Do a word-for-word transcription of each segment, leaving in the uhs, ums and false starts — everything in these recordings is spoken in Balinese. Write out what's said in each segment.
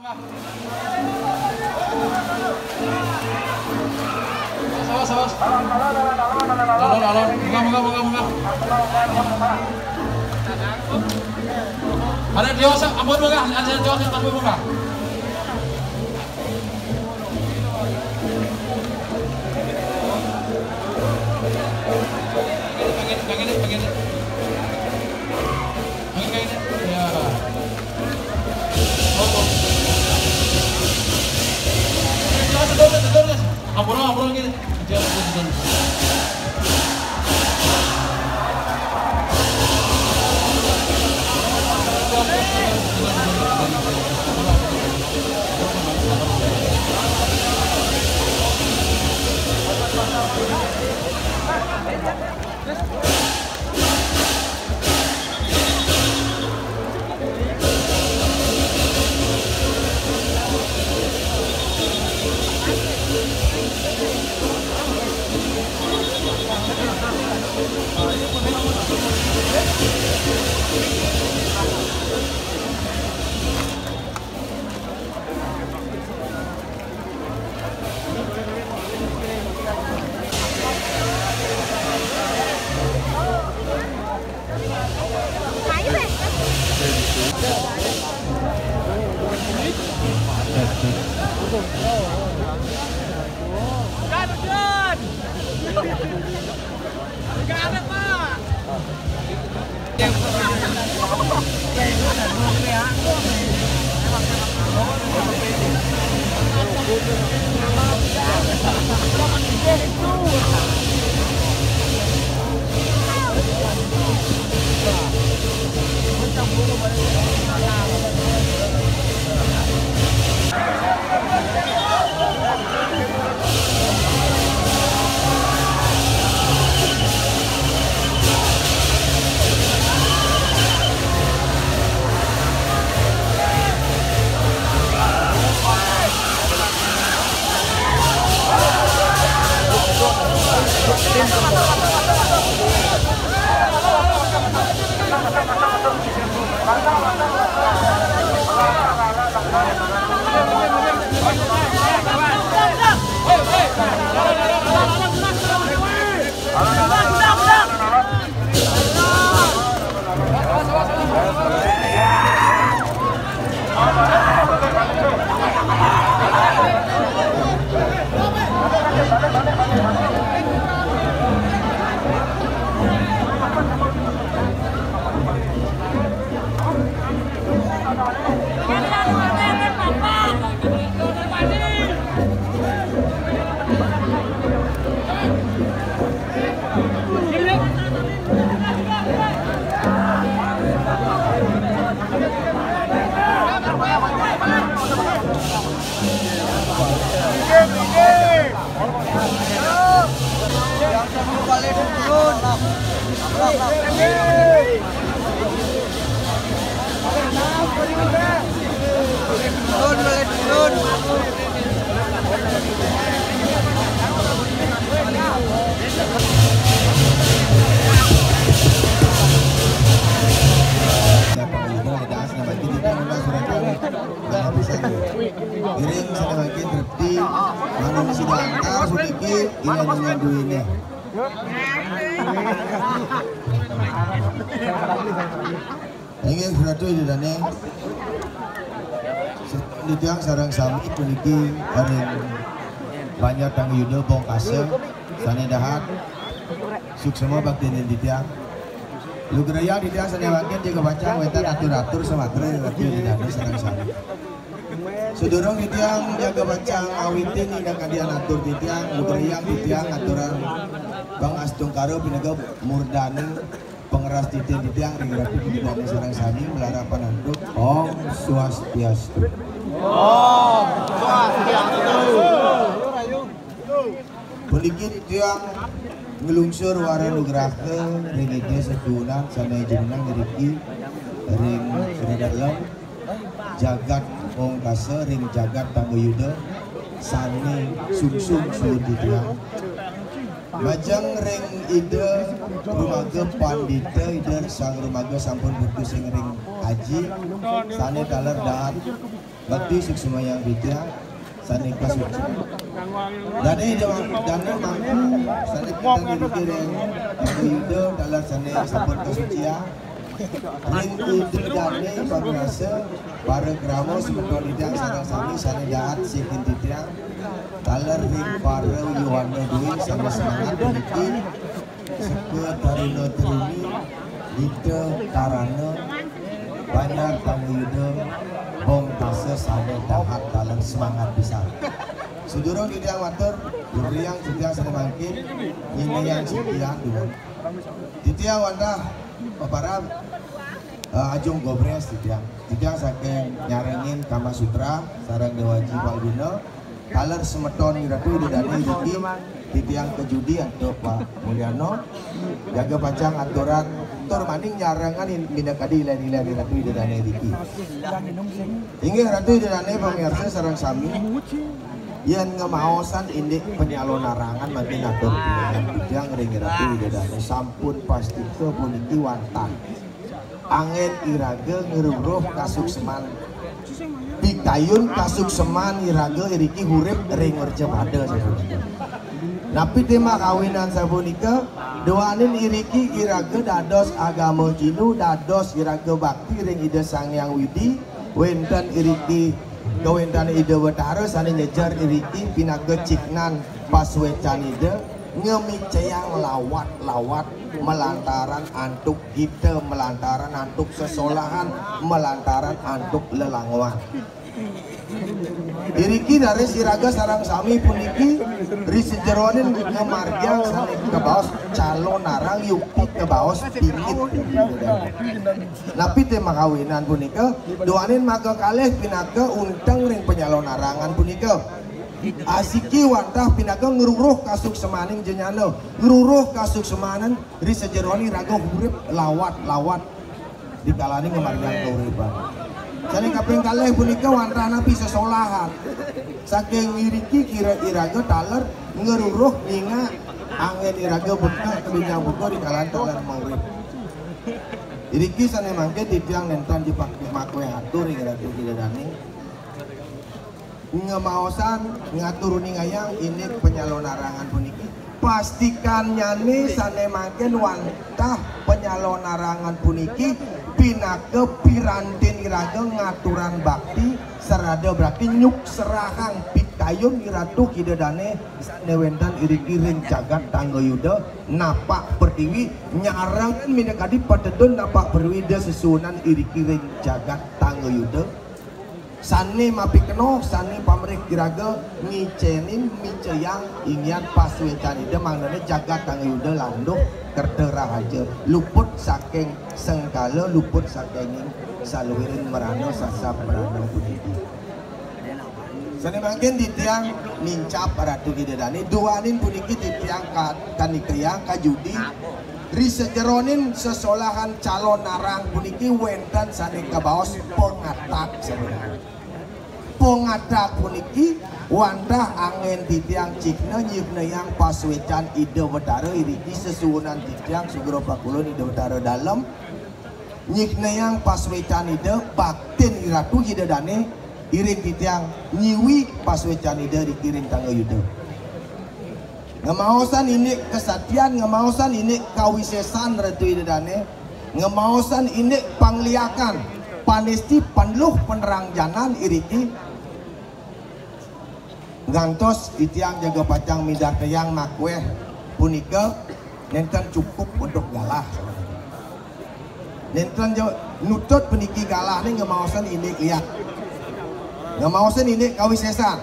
Awas, awas, awas. Alon, alon. Munggah, munggah, munggah, munggah. Ada diosa, ampun munggah, ada diosa, ampun munggah. Pengen, pengen, pengen. Pengen, pengen. Ya. Ampun, ampun, gini. Iring sané mangkin Reti, manung sida antar puniki, ira nyanduiné. Inggih, Ratu Ida Dané. Titiang sareng sami puniki ring Banjar Tangga Yuda Bongkasa sané dahat. Suksma bakti titiang. Lugrayang titiang sané mangkin jaga pacang wénten atur-atur samatra Ratu Ida Dané sareng sami. Sadurung titiang jaga pacang awitin indak kadian atur titiang, lugrayang titiang aturang pangastungkara pinaka murdana pangrastiti titiang ring Ratu Ida Dané sareng sami malarapan antuk. Om Swastiastu. Om Swastiastu. Puniki titiang nglungsur wara nugraha ring Ida Satuhunan sané jumeneng ngriki ring Sri Dalem jagat Ongkasa ring jagat Tangga Yuda sané sungsung suud titiang. Majeng ring Ida Rumaga Pandita, Ida Sang Rumaga sampun bertusing ring aji sané taler dahat Bakti suksmayang titiang sané kasuci. Dané dana mangku sané kita dikiring Yuda dalam sané sampun kasucian. Ring Ida dané pamirsa, para krama semeton titiang sareng sami sané dahat sihin titiang. Taler ring para yowana duwing sané semangat puniki, Seka Taruna Taruni, Gita Karana, Banjar Tangga Yuda, Bong Tasa sané dahat taler semangat pisan. Sadurung titiang matur, durung titiang sané mangkin, nyihnayang sikian dumun. Titiang wantah paparab, eh, Ajung Gobres titiang. Titiang saking nyarengin Kama Sutra sareng Déwa Aji Palguna. Taler semeton Ratu Ida Dané niki titiang kajudi antuk Pak Mulyana. Jaga pacang aturan tur maning nyarengan in-, minakadi ilén-ilén Ratu Ida Dané niki. Inggih Ratu Ida Dané pamirsa sareng sami. Yén ngemaosan indik panyalonarangan mangkin atur titiang ring Ratu Ida Dané sampun pastika puniki wantah. Anggén iraga ngruruh kasukseman. Pikayun kasukseman iraga iriki urip ring mercapada sapunika. Napi té makawinan sapunika? Duaning iriki iraga dados agama Hindu, dados iraga bakti ring Ida Sang Hyang Widhi, wénten iriki kawéntenan Ida Betara sané nyejar iriki pinaka cihnan pasuécan Ida, ngamicayang lawat-lawat malantaran antuk gita, malantaran antuk sesolahan, malantaran antuk lelangoan. Iriki raris iraga sareng sami puniki ri sajeroning ngamargiang sané kabaos calonarang yukti kabaos pingit. Napi té makawinan punika, duaning makakalih pinaka unteng ring panyalonarangan punika. Asiki wantah pinaka ngruruh kasuksemaning jnana, ngruruh kasuksemaning ri sajeroning raga urip lawat-lawat di kalaning ngamargiang kauripan. Sané kaping kalih punika wantah napi sesolahan. Saking iriki kira iraga taler ngruruh ningak anggén iraga bekah kalinjang buka di kalaning taler maurip. Iriki sané mangkin titiang nénten dipak-, makuéh atur ring Ratu Ida Dané. Ngemaosan ngatur uningayang indik panyalonarangan puniki. Pastikannyané sané mangkin wantah panyalonarangan puniki pinaka pirantin iraga ngaturang bakti, sarada bakti nyukserahang pikayun Ratu Ida Dané sané wénten iriki ring jagat Tangga Yuda, napak pertiwi, nyarengin minakadi patedun napak pertiwi da sesuunan iriki ring jagat Tangga Yuda. Sané mapikenoh, sané pamrih iraga ngicénin, micayang inggian pasuécan Ida mangdané jagat Tangga Yuda landuh kerta rahaja, luput saking sengkala, luput saking saluiring mrana sasab mrana puniki. Sané mangkin titiang nincap Ratu Ida Dané, duaning puniki titiang ka-, kanikayang kajudi ri sajeroning sesolahan calonarang puniki wénten sané kabaos pangatak sané. Pangatak puniki wantah anggén titiang cihna nyihnayang pasuécan Ida Betara iriki sesuunan titiang sugra pakulun Ida Betara Dalem. Nyihnayang pasuécan Ida, baktin Ratu Ida Dané, iring titiang nyiwi pasuécan Ida iriki ring Tangga Yuda. Ngemaosan indik kesatian, ngemaosan indik kawisésan Ratu Ida Dané, ngemaosan indik pangliakan, panesti, panluh, panerangjanan iriki. Ngantos titiang jaga pacang midartayang makuéh punika nénten cukup untuk galah. Nénten ja-, nutut puniki galahné ngemaosan indik liak. Ngemaosan indik kawisésan.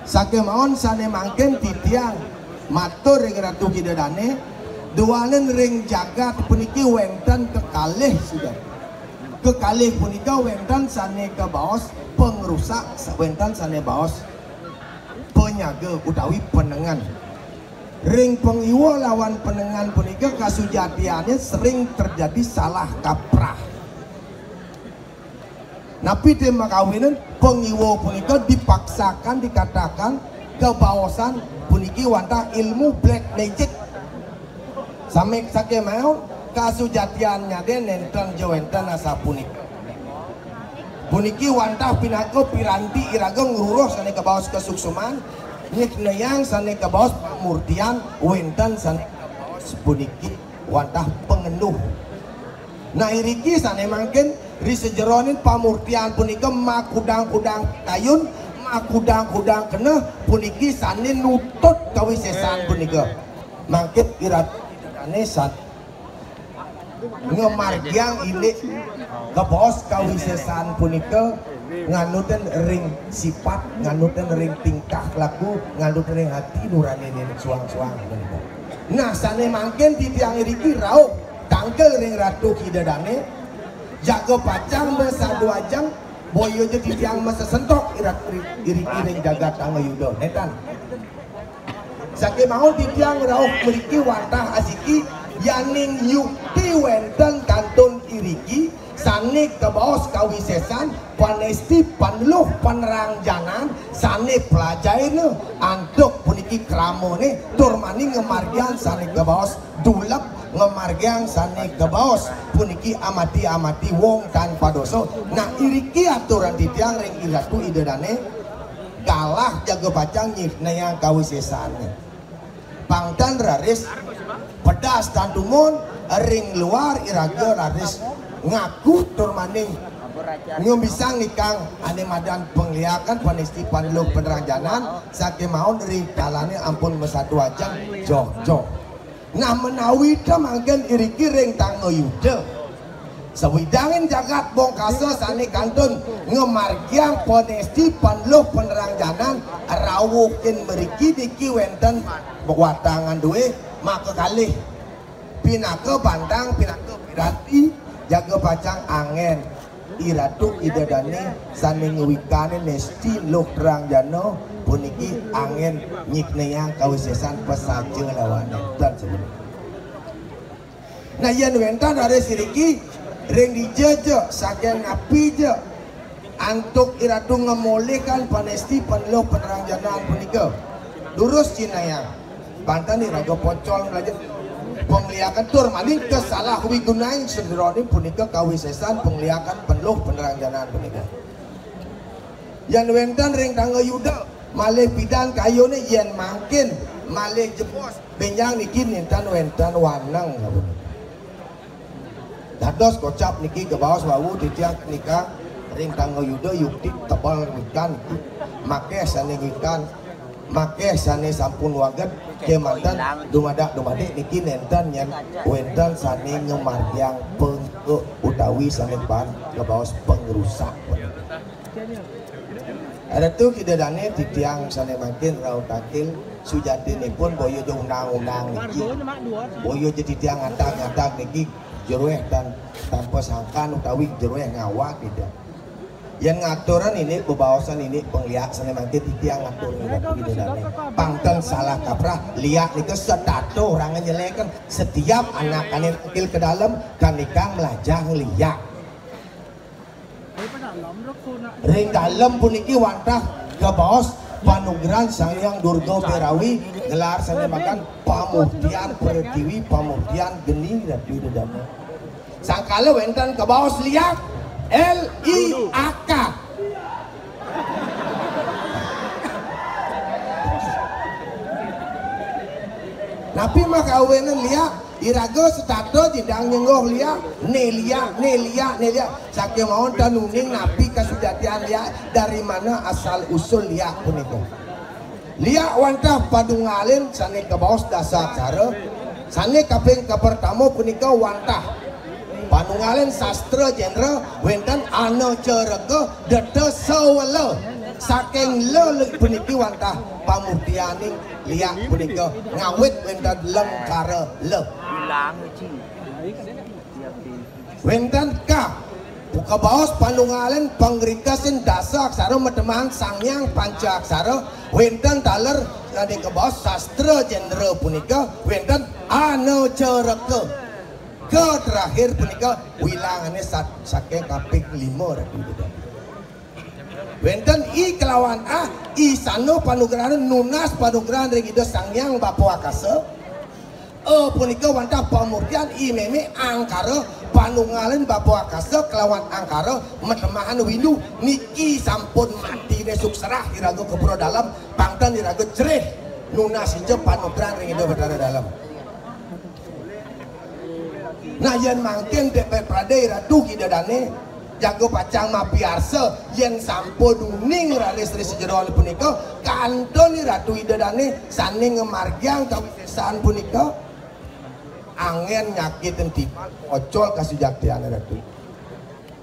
Sakémaon sané mangkin titiang matur ring Ratu Ida Dané, duaning ring jagat puniki wénten kekalih sida. Kekalih punika wénten sané kabaos pangrusak, sa-, wénten sané baos panyaga utawi panengen. Ring pangiwa lawan panengen punika kasujatiané sering terjadi salah kaprah. Napi té makawinan pangiwa punika dipaksakan, dikatakan kabaosan puniki wantah ilmu black magic. Sami sakémaon kasujatiannyané nénten ja wénten asapunika. Puniki wantah pinaka piranti iraga ngruruh sané kabaos kasuksuman, nyiknayang sané kabaos pamurtian wénten sané kabaos puniki wantah pangenduh. Nah, iriki sané mangkin ri sajeroning pamurtian punika makudang-kudang kayun, makudang-kudang keneh puniki sané nutut kawisésan punika. Mangkin iratu Ida dané sané ngamargiang indik kabaos kawisésan punika nganutin ring sipat, nganutin ring tingkah laku, nganutin ring ati nuraniné suang-suang punika. Nah, sané mangkin titiang iriki rauh tangkil ring Ratu Ida dané, jaga pacang masadu ajeng, boya ja titiang masesentok irat-, iriki ring jagat Angga Yuda. Nénten. Sakémaon titiang rauh mriki wantah asiki, yaning yukti wénten kantun iriki, sané kabaos kawisésan, panesti, paneluh, panerang janan, sané plajaina, antuk puniki kramané, tur mani ngamargiang sané kabaos dulep, ngamargiang sané kabaos puniki amati-amati wong tan padosa. Nah, iriki aturan titiang ring Iratu Ida dané, galah jaga pacang nyiknayang kawisésané. Pang tan raris pedas tan dumun, ring luar iraga raris ngaku tur mani ngembisang nikang ané madan pangliakan, panesti, paneluh, panerang janan, sakémaon ri kalané ampun masadu ajeng, joh, joh. Nah, menawi ta mangkin iriki ring tangga Yuda, sawidangin jagat Bongkasa sané kantun ngamargiang panesti, paneluh, panerang janan, rauhin mriki niki wénten watangan duwé makakalih. Pinaka bantang, pinaka piranti, jaga pacang anggén Iratu Ida dané sané ngwikanin nesti, luh, terang jana, puniki anggén nyiknayang kawisésan pasaja lawan nénten sebenarnya. Nah, yén wénten raris iriki, ring dija ja, saking napi ja, antuk Iratu ngamolihang panesti, paneluh, panerang janan punika. Durus cinayang. Banten iraga pocol nglajah pangliakan tur malih kasalahwigunain sajeroning punika kawisésan pangliakan, paneluh, panerang janan punika. Yén wénten ring tangga Yuda, malih pidan kayuné, yén mangkin malih jebos, bénjang niki nénten wénten waneng. Dados kocap niki kabaos wau titiang nika ring tangga Yuda, yukti tebel wikan niki. Makéh sané wikan, makéh sané sampun wagéd, kémanten dumadak-dumadik niki nénten yén wénten sané ngamargiang peng-, utawi sané ban kabaos pangrusak. Ratu Ida dané, titiang sané mangkin rauh tangkil, sujatinipun boya ja undang-undang niki. Boya ja titiang ngadag-ngadag niki, jeruéh tan-, tanpa sangkan utawi jeruéh ngawag, Ida. Yén ngaturang indik bebaosan indik pangliak sané mangkin, titiang ngatur Ratu Ida dané. Pang tan salah kaprah, liak nika setata orahanga nyelekang. Setiap anakané nangkil ka dalem, kanika malajah liak. Ring dalem puniki wantah kabaos panugrahan Sang Hyang Durga Bérawi, gelar sané makan pamurtian pratiwi, pamurtian geni, Ratu Ida dané. Sangkala wénten kabaos liak, L I A K. Napi makawinan liak? Iraga setata nyidang nyengguh liak, né liak, né liak, né liak. Sakémaon tan uning napi kasujatian liak, dari mana asal usul liak punika. Liak wantah panunggalin sané kabaos dasa aksara, sané kaping kapertama punika wantah panunggalin sastra genre, wénten anacaraka, deta sawela. Saking le, le puniki wantah pamurtianing liak punika ngawit wénten lengkara le. Wénten ka, kabaos panunggalin pangringkesin dasa aksara matemaan Sang Hyang Panca Aksara, wénten taler sané kabaos sastra genre punika, wénten anacaraka. Katerakhir punika wilangané sat-, saking kaping lima, Ratu Ida. Wénten I kelawan A, I sano panugrahan, nunas panugrahan ring Ida Sang Hyang Bapa Akasa. A punika wantah pamurtian, I mémé angkara, P Panunggalin Bapa Akasa kelawan Angkara, matemahan Windu, niki sampun matiné suksrah iraga ka Pura Dalem, pang ten iraga jerih. Nunas ica panutran ring Ida Batara Dalem. Nah, yén mangkin Dék Pradé Ratu Ida Dané jaga pacang mapiarsa, yén sampun uning raris ring sajeroan punika, kantun Ratu Ida Dané sané ngamargiang kawisésan punika, anggén nyakitin tiban, ocol kasujaktiané Ratu.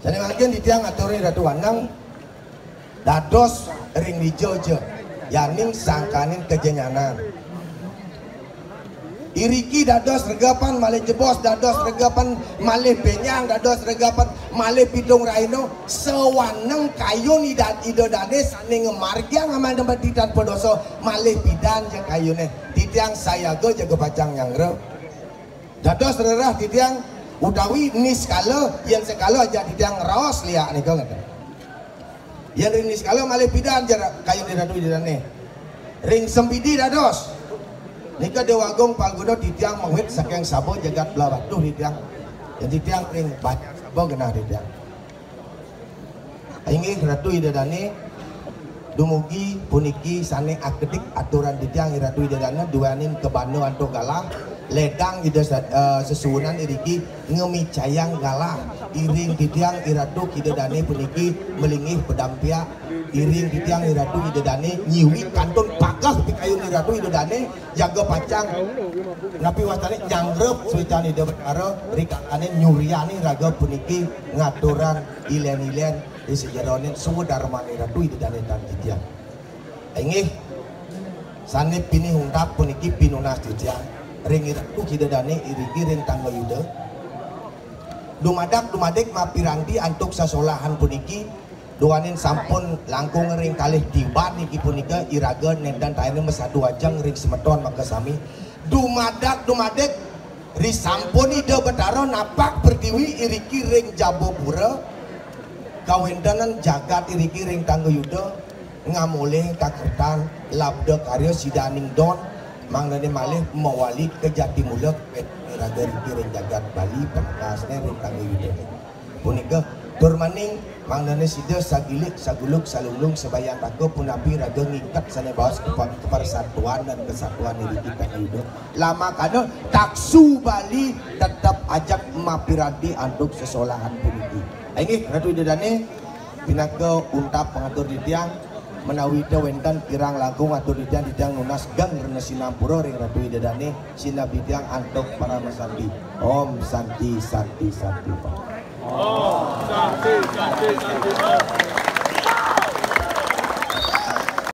Sané mangkin titiang aturin Ratu Waneng, dados ring dija ja, yaning sangkaning kajenyanan. Iriki dados regepan malih jebos, dados regepan malih bénjang, dados regepan malih pitung rahina, sawaneng kayun Ida, Ida Dané sané ngamargiang amandemen tanpa dosa, malih pidan ja kayuné. Titiang sayaga jaga pacang nyanggra. Dados rereh titiang utawi niskala, yén sekala ajak titiang ngraos liak nika ngéten. Yén ring niskala malih pidan ja kayun Ratu Ida Dané. Ring sempidi dados. Nika Déwa Agung Palguna titiang mawit saking Saba jagat Blahbatuh titiang. Yén titiang ring Banjar Saba genah titiang. Inggih Ratu Ida Dané, dumugi puniki sané akedik aturan titiang Ratu Ida Dané duaning kabanda antuk galah, ledang Ida sa-, eh, sesuunan iriki ngamicayang galah. Iring titiang Ratu Ida Dané puniki malinggih padampiak. Iring titiang Ratu Ida Dané nyiwi kantun pageh pikayun Ratu Ida Dané jaga pacang napi wastané nyanggrep suécan Ida Batara rikalané nyurianing raga puniki ngaturang ilén-ilén ring sajeroning swadarmané Ratu Ida Dané tan titiang. Inggih, sané pinih ungkap puniki pinunas titiang ring Ratu Ida Dané iriki ring tangga Yuda. Dumadak dumadik mapiranti antuk sesolahan puniki, duaning sampun langkung ring kalih tiban niki punika iraga nénten taéna masadu ajeng ring semeton makasami. Dumadak dumadik risampun Ida Batara napak pertiwi iriki ring Jabapura, kawéntenan jagat iriki ring tangga Yuda, ngamolih kakertan labda karya sidaning don, mangdané malih mawali ka jati mula, raga iriki ring jagat Bali, pamekasné ring tangga Yuda. Punika tur maning mangdané sida sagilik, saguluk, salunglung, sabayantaka punapi raga ngiket sané baos kepa-, kepersatuan dan kesatuan iriki tangga Yuda. Lamakana taksu Bali tetep ajak mapiranti antuk sesolahan puniki. Inggih, Ratu Ida Dané, pinaka untap pangatur titiang, menawi ta wénten kirang langkung atur titiang, titiang nunas geng rena sinampura ring Ratu Ida Dané, sineb titiang antuk paramasanti. Om Santi, Santi, Santi. Om Santi, Santi, Santi, Om.